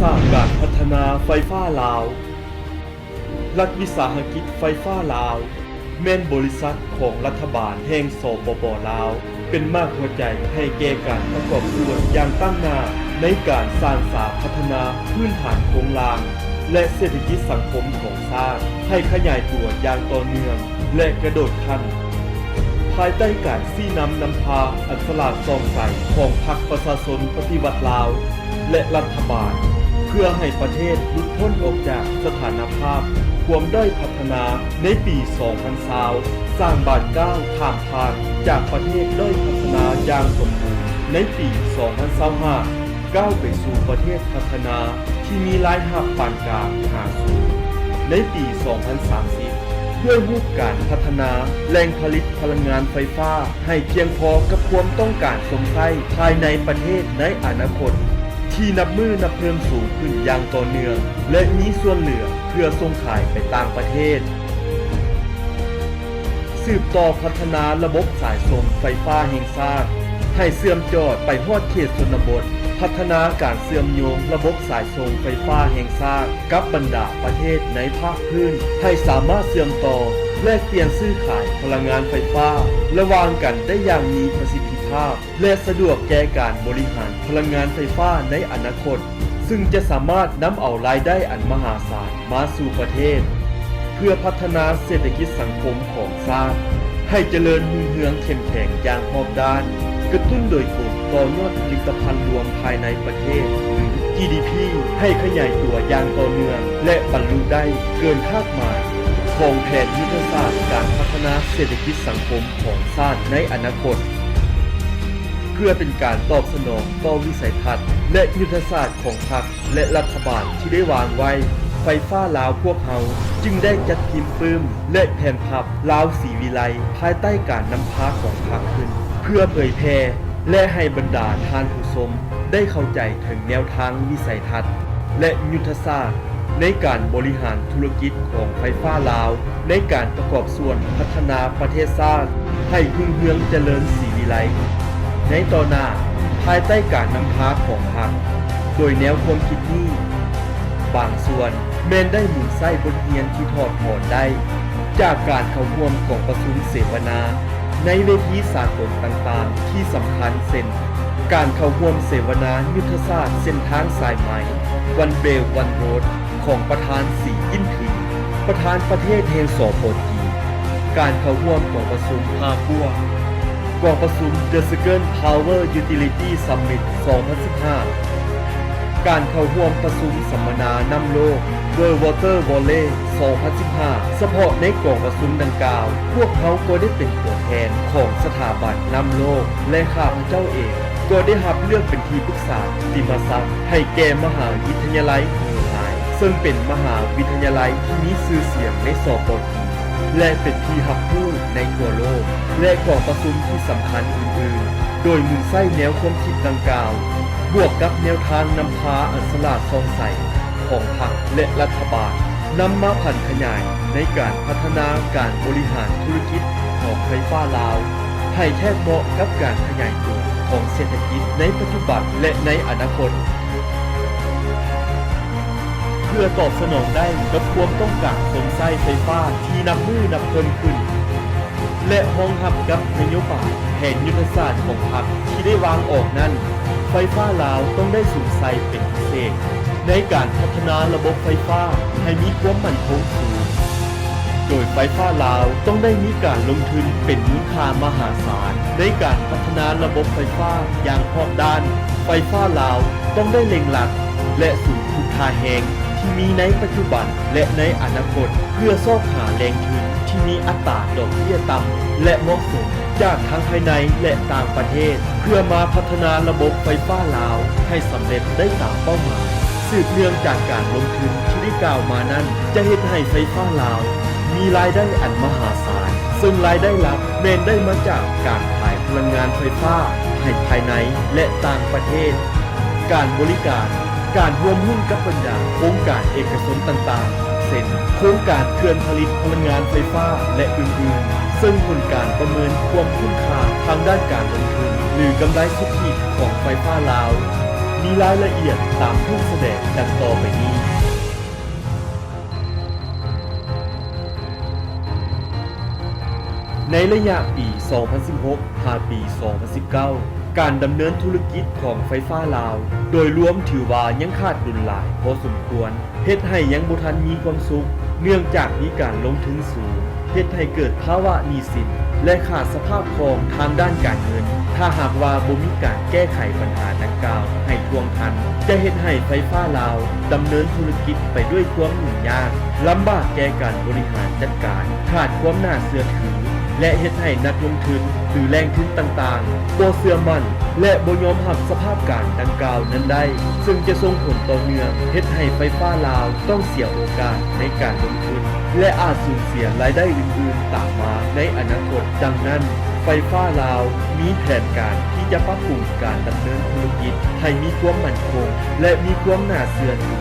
ສາການພັດທະນາໄຟຟ້າລາວ. ລັດວິສາຫະກິດໄຟຟ້າລາວ ແມ່ນບໍລິສັດຂອງລັດຖະບານແຫ່ງ ສປປ ລາວ, ເປັນໝາກຫົວໃຈໃຫ້ແກ່ການປະກອບສ່ວນຢ່າງຕັ້ງໜ້າໃນການສ້າງສາພັດທະນາພື້ນຖານໂຄງລ່າງ ແລະ ເສດຖະກິດສັງຄົມຂອງຊາດໃຫ້ຂະຫຍາຍຕົວຢ່າງຕໍ່ເນື່ອງ ແລະ ກະໂດດຂັ້ນ. ພາຍໃຕ້ການຊີ້ນຳນຳພາອັນສະຫຼາດສ່ອງໃສຂອງພັກປະຊາຊົນປະຕິວັດລາວ ແລະ ລັດຖະບານ ເພື່ອໃຫ້ປະເທດຫຼຸດພົ້ນອອກຈາກສະຖານະພາບຄວາມດ້ອຍພັດທະນາໃນປີສອງພັນຊາວ ສ້າງບາດກ້າວຂ້າມຜ່ານຈາກປະເທດດ້ອຍພັດທະນາຢ່າງສົມບູນໃນປີສອງພັນຊາວຫ້າ ກ້າວໄປສູ່ປະເທດພັດທະນາທີ່ມີລາຍຮັບປານກາງຫາສູງໃນປີສອງພັນສາມສິບ ດ້ວຍຮູບການພັດທະນາແຫຼ່ງຜະລິດພະລັງງານໄຟຟ້າ ໃຫ້ພຽງພໍກັບຄວາມຕ້ອງການຊົມໃຊ້ພາຍໃນປະເທດໃນອະນາຄົດ ທີ່ນັບມື້ນັບເພີ່ມສູງຂຶ້ນຢ່າງຕໍ່ເນື່ອງ ແລະ ມີສ່ວນເຫຼືອເພື່ອສົ່ງຂາຍໄປຕ່າງປະເທດ. ສືບຕໍ່ພັດທະນາລະບົບສາຍສົ່ງໄຟຟ້າແຫ່ງຊາດ ໃຫ້ເຊື່ອມຈອດໄປຮອດເຂດຊົນນະບົດ, ພັດທະນາການເຊື່ອມໂຍງລະບົບສາຍສົ່ງໄຟຟ້າແຫ່ງຊາດກັບບັນດາປະເທດໃນພາກພື້ນ ໃຫ້ສາມາດເຊື່ອມຕໍ່ແລກປ່ຽນຊື້ຂາຍພະລັງງານໄຟຟ້າລະຫວ່າງກັນໄດ້ຢ່າງມີປະສິດທິພາບ ແລະ ສະດວກແກ່ການບໍລິຫານພະລັງງານໄຟຟ້າໃນອະນາຄົດ, ຊຶ່ງຈະສາມາດນຳເອົາລາຍໄດ້ອັນມະຫາສານມາສູ່ປະເທດ ເພື່ອພັດທະນາເສດຖະກິດສັງຄົມຂອງຊາດໃຫ້ຈະເລີນຮຸ່ງເຮືອງເຂັ້ມແຂງຢ່າງຮອບດ້ານ, ກະຕຸ້ນໂດຍກົງຕໍ່ຍອດຜະລິດຕະພັນລວມພາຍໃນປະເທດ ຫຼື ຈີດີພີ ໃຫ້ຂະຫຍາຍຕົວຢ່າງຕໍ່ເນື່ອງ ແລະ ບັນລຸໄດ້ເກີນຄາດໝາຍຂອງແຜນຍຸດທະສາດການພັດທະນາເສດຖະກິດສັງຄົມຂອງຊາດໃນອະນາຄົດ. ເພື່ອເປັນການຕອບສະໜອງຕໍ່ວິໄສທັດ ແລະ ຍຸດທະສາດຂອງພັກ ແລະ ລັດຖະບານທີ່ໄດ້ວາງໄວ້, ໄຟຟ້າລາວພວກເຮົາຈຶ່ງໄດ້ຈັດພິມປຶ້ມ ແລະ ແຜ່ນພັບລາວສີວິໄລ ພາຍໃຕ້ການນຳພາຂອງພັກຂຶ້ນ ເພື່ອເຜີຍແຜ່ ແລະ ໃຫ້ບັນດາທ່ານຜູ້ຊົມໄດ້ເຂົ້າໃຈເຖິງແນວທາງ, ວິໄສທັດ ແລະ ຍຸດທະສາດໃນການບໍລິຫານທຸລະກິດຂອງໄຟຟ້າລາວ ໃນການປະກອບສ່ວນພັດທະນາປະເທດຊາດໃຫ້ຮຸ່ງເຮືອງຈະເລີນສີວິໄລໃນຕໍ່ໜ້າ ພາຍໃຕ້ການນຳພາຂອງພັກ. ໂດຍແນວຄວາມຄິດນີ້ ບາງສ່ວນແມ່ນໄດ້ໝູນໃຊ້ບົດຮຽນທີ່ຖອດຖອນໄດ້ຈາກການເຂົ້າຮ່ວມກອງປະຊຸມເສວະນາໃນເວທີສາກົນຕ່າງໆທີ່ສຳຄັນ ເຊັ່ນ ການເຂົ້າຮ່ວມເສວະນາຍຸດທະສາດເສັ້ນທາງສາຍໄໝ One Belt One Road ຂອງປະທານ ສີ ຈິ້ນຜິງ ປະທານປະເທດແຫ່ງ ສປ ຈີນ, ການເຂົ້າຮ່ວມກອງປະຊຸມ ຫ້າ ກວງ, ກອງປະຊຸມ The Second Power Utility Summit ສອງພັນສິບຫ້າ, ການເຂົ້າຮ່ວມປະຊຸມສຳມະນານ້ຳໂລກ World Water Valley ສອງພັນສິບຫ້າ. ສະເພາະໃນກອງປະຊຸມດັ່ງກ່າວ, ພວກເຮົາກໍໄດ້ເປັນຕົວແທນຂອງສະຖາບັນນ້ຳໂລກ ແລະ ຂ້າພະເຈົ້າເອງກໍໄດ້ຮັບເລືອກເປັນທີ່ປຶກສາກິດຕິມະສັກໃຫ້ແກ່ມະຫາວິທະຍາໄລຫູຮາຍ ເຊິ່ງເປັນມະຫາວິທະຍາໄລທີ່ມີຊື່ສຽງໃນ ສປ ຈີນ ແລະ ເປັນທີ່ຮັບຮູ້ໃນທົ່ວໂລກ ແລະ ກອງປະຊຸມທີ່ສຳຄັນອື່ນໆ, ໂດຍໝູນໃຊ້ແນວຄວາມຄິດດັ່ງກ່າວ ບວກກັບແນວທາງນຳພາອັນສະຫຼາດສ່ອງໃສຂອງພັກ ແລະ ລັດຖະບານ, ນຳມາຜັນຂະຫຍາຍໃນການພັດທະນາການບໍລິຫານທຸລະກິດຂອງໄຟຟ້າລາວ ໃຫ້ແທດເໝາະກັບການຂະຫຍາຍຕົວຂອງເສດຖະກິດໃນປັດຈຸບັນ ແລະ ໃນອະນາຄົດ. ເພື່ອຕອບສະໜອງໄດ້ກັບຄວາມຕ້ອງການຊົມໃຊ້ໄຟຟ້າທີ່ນັບມື້ນັບເພີ່ມຂຶ້ນ ແລະ ຮອງຮັບກັບນະໂຍບາຍແຜນຍຸດທະສາດຂອງພັກທີ່ໄດ້ວາງອອກນັ້ນ, ໄຟຟ້າລາວຕ້ອງໄດ້ສຸມໃສ່ເປັນພິເສດໃນການພັດທະນາລະບົບໄຟຟ້າໃຫ້ມີຄວາມໝັ້ນຄົງສູງ. ໂດຍໄຟຟ້າລາວຕ້ອງໄດ້ມີການລົງທຶນເປັນມູນຄ່າມະຫາສານໃນການພັດທະນາລະບົບໄຟຟ້າຢ່າງຮອບດ້ານ. ໄຟຟ້າລາວຕ້ອງໄດ້ເລັ່ງລັດ ແລະ ສູນຂຸດທ່າແຮງທີ່ມີໃນປັດຈຸບັນ ແລະ ໃນອະນາຄົດ ເພື່ອຊອກຫາແຫຼ່ງທຶນທີ່ມີອັດຕາດອກເບ້ຍຕ່ຳ ແລະ ເໝາະສົມຈາກທັງພາຍໃນ ແລະ ຕ່າງປະເທດ ເພື່ອມາພັດທະນາລະບົບໄຟຟ້າລາວໃຫ້ສຳເລັດໄດ້ຕາມເປົ້າໝາຍ. ສືບເນື່ອງຈາກການລົງທຶນທີ່ໄດ້ກ່າວມານັ້ນ ຈະເຮັດໃຫ້ໄຟຟ້າລາວມີລາຍໄດ້ອັນມະຫາສານ, ເຊິ່ງລາຍໄດ້ຫຼັກແມ່ນໄດ້ມາຈາກການຂາຍພະລັງງານໄຟຟ້າໃຫ້ພາຍໃນ ແລະ ຕ່າງປະເທດ, ການບໍລິການ, ການຮ່ວມຮຸ້ນກັບບັນດາໂຄງການເອກະຊົນຕ່າງໆ ເຊັ່ນ ໂຄງການເຂື່ອນຜະລິດພະລັງງານໄຟຟ້າ ແລະ ອື່ນໆ, ເຊິ່ງຜົນການປະເມີນຄວາມຄຸ້ມຄ່າທາງດ້ານການລົງທຶນ ຫຼື ກຳໄລສຸດທິຂອງໄຟຟ້າລາວ ມີລາຍລະອຽດຕາມຮູບສະແດງດັ່ງຕໍ່ໄປນີ້. ໃນໄລຍະປີສອງພັນສິບຫົກ ຫາປີສອງພັນສິບເກົ້າ ການດຳເນີນທຸລະກິດຂອງໄຟຟ້າລາວໂດຍລວມຖືວ່າຍັງຂາດດຸນຫຼາຍພໍສົມຄວນ, ເຮັດໃຫ້ຍັງບໍ່ທັນມີຄວາມສຸກ ເນື່ອງຈາກມີການລົງທຶນສູງ, ເຮັດໃຫ້ເກີດພາວະໜີ້ສິນ ແລະ ຂາດສະພາບຄ່ອງທາງດ້ານການເງິນ. ຖ້າຫາກວ່າບໍ່ມີການແກ້ໄຂບັນຫາດັ່ງກ່າວໃຫ້ທ່ວງທັນ, ຈະເຮັດໃຫ້ໄຟຟ້າລາວດຳເນີນທຸລະກິດໄປດ້ວຍຄວາມຫຍຸ້ງຍາກ, ລຳບາກແກ່ການບໍລິຫານຈັດການ, ຂາດຄວາມໜ້າເຊື່ອຖື ແລະ ເຮັດໃຫ້ນັກລົງທຶນ ຫຼື ແຫຼ່ງທຶນຕ່າງໆ ບໍ່ເຊື່ອໝັ້ນ ແລະ ບໍ່ຍອມຮັບສະພາບການດັ່ງກ່າວນັ້ນໄດ້, ເຊິ່ງຈະສົ່ງຜົນຕໍ່ເນື່ອງເຮັດໃຫ້ໄຟຟ້າລາວຕ້ອງເສຍໂອກາດໃນການລົງທຶນ ແລະ ອາດສູນເສຍລາຍໄດ້ອື່ນໆຕາມມາໃນອະນາຄົດ. ດັ່ງນັ້ນ, ໄຟຟ້າລາວມີແຜນການທີ່ຈະປັບປຸງການດຳເນີນທຸລະກິດໃຫ້ມີຄວາມໝັ້ນຄົງ ແລະ ມີຄວາມໜ້າເຊື່ອຖື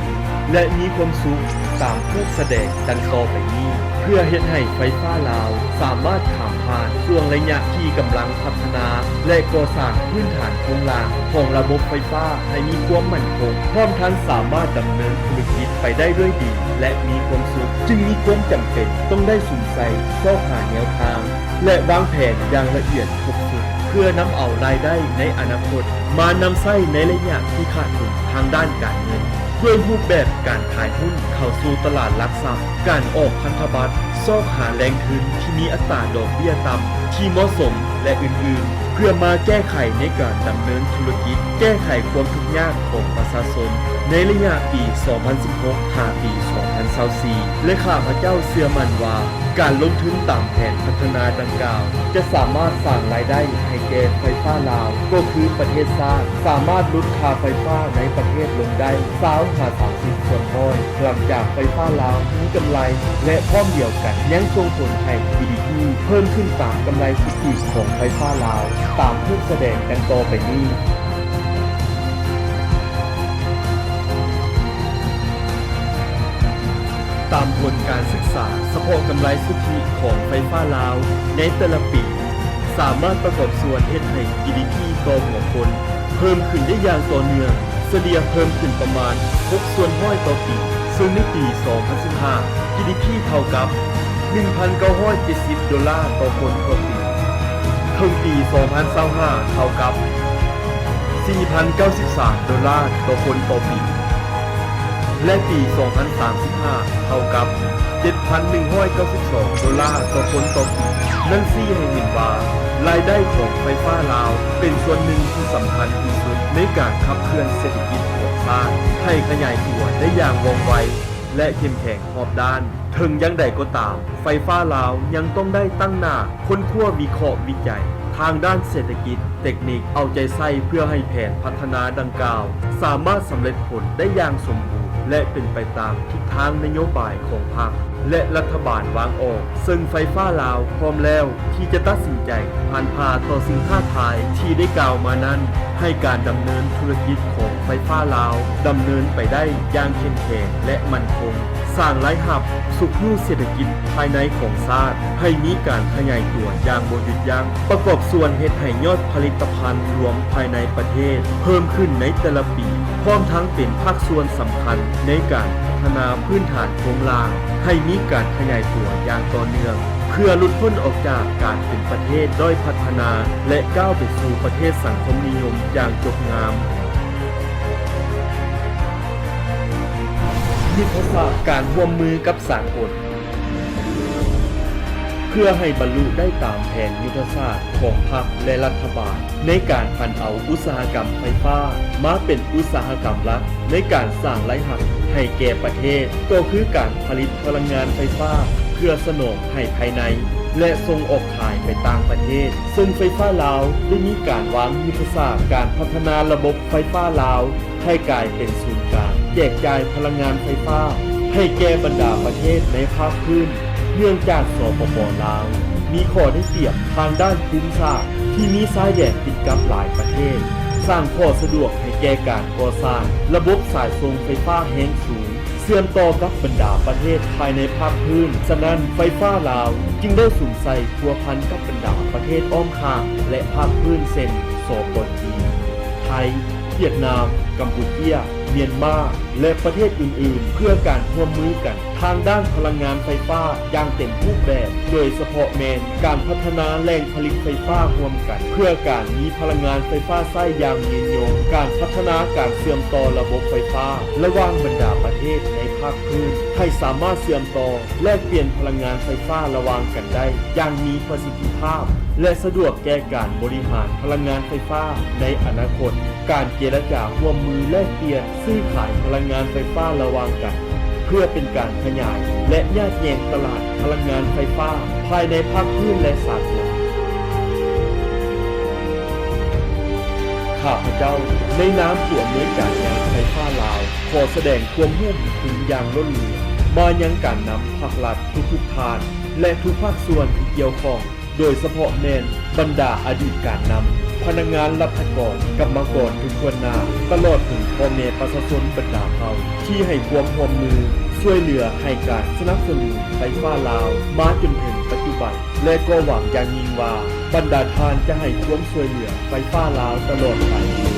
ແລະ ມີຄວາມສຸກຕາມຮູບສະແດງດັ່ງຕໍ່ໄປນີ້ ເພື່ອເຮັດໃຫ້ໄຟຟ້າລາວສາມາດຂ້າມຜ່ານຊ່ວງໄລຍະທີ່ກຳລັງພັດທະນາ ແລະ ກໍ່ສ້າງພື້ນຖານໂຄງລ່າງຂອງລະບົບໄຟຟ້າໃຫ້ມີຄວາມໝັ້ນຄົງ, ພ້ອມທັງສາມາດດຳເນີນທຸລະກິດໄປໄດ້ດ້ວຍດີ ແລະ ມີຄວາມສຸກ, ຈຶ່ງມີຄວາມຈຳເປັນຕ້ອງໄດ້ສຸມໃສ່ຊອກຫາແນວທາງ ແລະ ວາງແຜນຢ່າງລະອຽດຄົບຊຸດ ເພື່ອນຳເອົາລາຍໄດ້ໃນອະນາຄົດມານຳໃຊ້ໃນໄລຍະທີ່ຂາດທຶນທາງດ້ານການເງິນ ດ້ວຍຮູບແບບການຂາຍຫຸ້ນເຂົ້າສູ່ຕະຫຼາດຫຼັກຊັບ, ການອອກພັນທະບັດ, ຊອກຫາແຫຼ່ງທຶນທີ່ມີອັດຕາດອກເບ້ຍຕ່ຳທີ່ເໝາະສົມ ແລະ ອື່ນໆ ເພື່ອມາແກ້ໄຂໃນການດຳເນີນທຸລະກິດ, ແກ້ໄຂຄວາມທຸກຍາກຂອງປະຊາຊົນໃນໄລຍະປີສອງພັນສິບຫົກ ຫາປີສອງພັນຊາວສີ່ ແລະ ຂ້າພະເຈົ້າເຊື່ອໝັ້ນວ່າ ການລົງທຶນຕາມແຜນພັດທະນາດັ່ງກ່າວ ຈະສາມາດສ້າງລາຍໄດ້ໃຫ້ແກ່ໄຟຟ້າລາວ, ກໍຄືປະເທດຊາດສາມາດຫຼຸດຄ່າໄຟຟ້າໃນປະເທດລົງໄດ້ຊາວຫາສາມສິບສ່ວນຮ້ອຍ ຫຼັງຈາກໄຟຟ້າລາວມີກຳໄລ ແລະ ພ້ອມດຽວກັນຍັງສົ່ງຜົນໃຫ້ ຈີດີພີ ເພີ່ມຂຶ້ນຕາມກຳໄລສຸດທິຂອງໄຟຟ້າລາວ ຕາມຮູບສະແດງດັ່ງຕໍ່ໄປນີ້. ຕາມຜົນການສຶກສາສະເພາະກຳໄລສຸດທິຂອງໄຟຟ້າລາວໃນແຕ່ລະປີ ສາມາດປະກອບສ່ວນເຮັດໃຫ້ ຈີດີພີ ຕໍ່ຫົວຄົນເພີ່ມຂຶ້ນໄດ້ຢ່າງຕໍ່ເນື່ອງ, ສະເລ່ຍເພີ່ມຂຶ້ນປະມານຫົກສ່ວນຮ້ອຍຕໍ່ປີ, ເຊິ່ງໃນປີສອງພັນສິບຫ້າ ຈີດີພີ ເທົ່າກັບໜຶ່ງພັນເກົ້າຮ້ອຍເຈັດສິບໂດລາຕໍ່ຄົນຕໍ່ປີ, ເຖິງປີສອງພັນຊາວຫ້າ ເທົ່າກັບສີ່ພັນເກົ້າສິບສາມໂດລາຕໍ່ຄົນຕໍ່ປີ ແລະ ປີສອງພັນສາມສິບຫ້າ ເທົ່າກັບເຈັດພັນໜຶ່ງຮ້ອຍເກົ້າສິບສອງໂດລາຕໍ່ຄົນຕໍ່ປີ. ນັ້ນຊີ້ໃຫ້ເຫັນວ່າ ລາຍໄດ້ຂອງໄຟຟ້າລາວເປັນສ່ວນໜຶ່ງທີ່ສຳຄັນທີ່ສຸດໃນການຂັບເຄື່ອນເສດຖະກິດຂອງຊາດໃຫ້ຂະຫຍາຍຕົວໄດ້ຢ່າງວ່ອງໄວ ແລະ ເຂັ້ມແຂງຮອບດ້ານ. ເຖິງຢ່າງໃດກໍຕາມ, ໄຟຟ້າລາວຍັງຕ້ອງໄດ້ຕັ້ງໜ້າຄົ້ນຄວ້າ, ວິເຄາະ, ວິໄຈທາງດ້ານເສດຖະກິດ, ເຕັກນິກ, ເອົາໃຈໃສ່ເພື່ອໃຫ້ແຜນພັດທະນາດັ່ງກ່າວສາມາດສຳເລັດຜົນໄດ້ຢ່າງສົມບູນ ແລະ ເປັນໄປຕາມທິດທາງນະໂຍບາຍຂອງພັກ ແລະ ລັດຖະບານວາງອອກ, ເຊິ່ງໄຟຟ້າລາວພ້ອມແລ້ວທີ່ຈະຕັດສິນໃຈ ຜ່ານຜ່າຕໍ່ສິ່ງທ້າທາຍທີ່ໄດ້ກ່າວມານັ້ນ, ໃຫ້ການດຳເນີນທຸລະກິດຂອງໄຟຟ້າລາວດຳເນີນໄປໄດ້ຢ່າງເຂັ້ມແຂງ ແລະ ໝັ້ນຄົງ, ສ້າງລາຍຮັບ, ຊຸກຍູ້ເສດຖະກິດພາຍໃນຂອງຊາດໃຫ້ມີການຂະຫຍາຍຕົວຢ່າງບໍ່ຢຸດຢັ້ງ, ປະກອບສ່ວນເຮັດໃຫ້ຍອດຜະລິດຕະພັນລວມພາຍໃນປະເທດເພີ່ມຂຶ້ນໃນແຕ່ລະປີ, ພ້ອມທັງເປັນພາກສ່ວນສຳຄັນໃນການພັດທະນາພື້ນຖານໂຄງລ່າງໃຫ້ມີການຂະຫຍາຍຕົວຢ່າງຕໍ່ເນື່ອງ. ເພື່ອຫຼຸດພົ້ນອອກຈາກການເປັນປະເທດດ້ອຍພັດທະນາ ແລະ ກ້າວໄປສູ່ປະເທດສັງຄົມນິຍົມຢ່າງຈົບງາມ. ຍຸດທະສາດການຮ່ວມມືກັບສາກົນ ເພື່ອໃຫ້ບັນລຸໄດ້ຕາມແຜນຍຸດທະສາດຂອງພັກ ແລະ ລັດຖະບານ ໃນການຜັນເອົາອຸດສາຫະກຳໄຟຟ້າມາເປັນອຸດສາຫະກຳຫຼັກໃນການສ້າງລາຍຮັບໃຫ້ແກ່ປະເທດ, ກໍຄືການຜະລິດພະລັງງານໄຟຟ້າເພື່ອສະໜອງໃຫ້ພາຍໃນ ແລະ ສົ່ງອອກຂາຍໄປຕ່າງປະເທດ. ເຊິ່ງໄຟຟ້າລາວໄດ້ມີການວາງຍຸດທະສາດການພັດທະນາລະບົບໄຟຟ້າລາວ ໃຫ້ກາຍເປັນສູນກາງແຈກຈ່າຍພະລັງງານໄຟຟ້າໃຫ້ແກ່ບັນດາປະເທດໃນພາກພື້ນ, ເນື່ອງຈາກ ສປປ ລາວ ມີຂໍ້ໄດ້ປຽບທາງດ້ານພູມສາດທີ່ມີຊາຍແດນຕິດກັບຫຼາຍປະເທດ, ສ້າງຂໍ້ສະດວກໃຫ້ແກ່ການກໍ່ສ້າງລະບົບສາຍສົ່ງໄຟຟ້າແຮງສູງ ເຊື່ອມຕໍ່ກັບບັນດາປະເທດພາຍໃນພາກພື້ນ. ສະນັ້ນ, ໄຟຟ້າລາວຈຶ່ງໄດ້ສຸມໃສ່ພົວພັນກັບບັນດາປະເທດອ້ອມຂ້າງ ແລະ ພາກພື້ນ ເຊັ່ນ ສປ ຈີນ, ໄທ, ຫວຽດນາມ, ກຳປູເຈຍ, ມຽນມາ ແລະ ປະເທດອື່ນໆ ເພື່ອການຮ່ວມມືກັນທາງດ້ານພະລັງງານໄຟຟ້າຢ່າງເຕັມຮູບແບບ, ໂດຍສະເພາະແມ່ນການພັດທະນາແຫຼ່ງຜະລິດໄຟຟ້າຮ່ວມກັນ ເພື່ອການມີພະລັງງານໄຟຟ້າໃຊ້ຢ່າງຍືນຍົງ, ການພັດທະນາການເຊື່ອມຕໍ່ລະບົບໄຟຟ້າລະຫວ່າງບັນດາປະເທດໃນພາກພື້ນ ໃຫ້ສາມາດເຊື່ອມຕໍ່ ແລກປ່ຽນພະລັງງານໄຟຟ້າລະຫວ່າງກັນໄດ້ຢ່າງມີປະສິດທິພາບ ແລະ ສະດວກແກ່ການບໍລິຫານພະລັງງານໄຟຟ້າໃນອະນາຄົດ, ການເຈລະຈາຮ່ວມມືແລກປ່ຽນຊື້ຂາຍພະລັງງານໄຟຟ້າລະຫວ່າງກັນ ເພື່ອເປັນການຂະຫຍາຍ ແລະ ຍາດແຍ່ງຕະຫຼາດພະລັງງານໄຟຟ້າພາຍໃນພາກພື້ນ ແລະ ສາກົນ. ຂ້າພະເຈົ້າ ໃນນາມຜູ້ອຳນວຍການໃຫຍ່ໄຟຟ້າລາວ ຂໍສະແດງຄວາມຮູ້ບຸນຄຸນຢ່າງລົ້ນເຫຼືອ ມາຍັງການນຳພັກລັດທຸກໆທ່ານ ແລະ ທຸກພາກສ່ວນທີ່ກ່ຽວຂ້ອງ, ໂດຍສະເພາະແມ່ນບັນດາອະດີດການນຳ, ພະນັກງານລັດຖະກອນ, ກຳມະກອນທຸກຖ້ວນໜ້າ, ຕະຫຼອດເຖິງພໍ່ແມ່ປະຊາຊົນບັນດາເຜົ່າ ທີ່ໃຫ້ຄວາມຮ່ວມມືຊ່ວຍເຫຼືອໃຫ້ການສະໜັບສະໜູນໄຟຟ້າລາວມາຈົນເຖິງປັດຈຸບັນ ແລະ ກໍຫວັງຢ່າງຍິ່ງວ່າ ບັນດາທ່ານຈະໃຫ້ຄວາມຊ່ວຍເຫຼືອໄຟຟ້າລາວຕະຫຼອດໄປ.